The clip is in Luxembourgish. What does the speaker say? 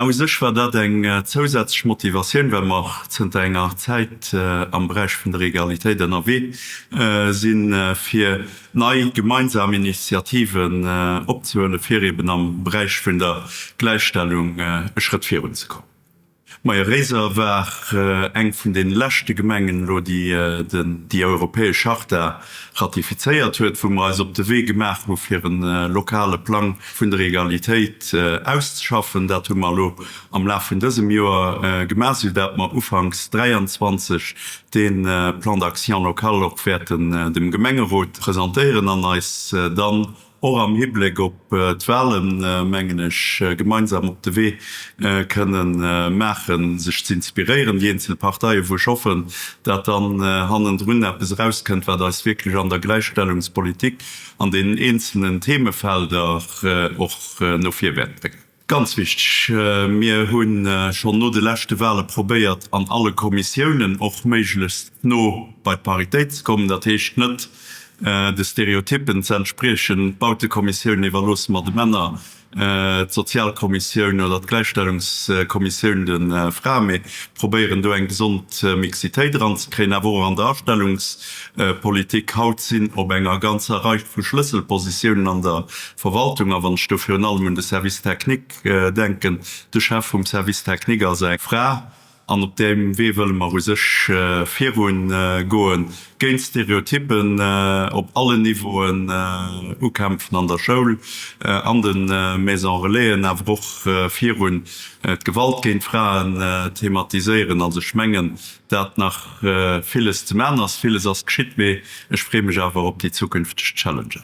U sech war dat eng zousätzlech Motivatioun, well mer zënter enger Zäit am Beräich vun der Egalitéit ënnerwee sinn, fir nei gemeinsam Initiativen opzehuelen, fir eben am Beräich vun der Gläichstellung e Schrëtt virunzekommen. Majo, Réiser war eng vun de leschte Gemengen elo, déi déi europäesch Charta ratifizéiert huet, wou mer eis op de Wee gemaach hu fir e lokale Plang vun der Egalitéit auszeschaffen. Dat hu mer elo am Laf vun dësem Joer gemaach, soudatt mer ufanks 23 dee Plan d'action local och wäerten dem Gemengerot presentéieren an eis dann och am Hibléck op d'Wahlen, mengen ech, gemeinsam op de Wee kënnen maachen, sech ze inspiréieren, déi eenzel Parteien, wou ech hoffen, dat dann hannendrun eppes erauskënnt, wat eis wierklech an der Gläichstellungspolitik an deenen eenzelnen Themefelder och no vir wäert bréngen. Ganz wichteg, Mir hu schonn no de leschte Wahle probéiert, an alle Kommissiounen och méiglechst no bei d'Paritéit ze kommen. Dat heescht net de Stereotyppen ze entspriechen, d'Bautekommissioun iwwerloosse mer de Männer, d'Sozialkommissioun oder d'Gläichstellungskommissioun de Fraen. Mir probéieren do eng gesond Mixitéit eranzekréien, awer och an der Astellungspolitik. Haut sinn op enger ganzer Rei vu Schlësselpositiounen an der Verwaltung, a wann ech do virun allem un de Service technique denken, de Chef vum Service technique ass eng Fra, an op deem Wee wëlle mer u sech virun goen, géint Stereotyppen op allen Niveauen ukämpfen, an der Schoul, an de Maison Relaisen, awer och virun d'Gewalt géint Fraen thematiséieren. Also ech mengen, dat nach villes ze man ass, villes ass geschitt, mee ech freeë mech awer op déi zukünfteg Challengen.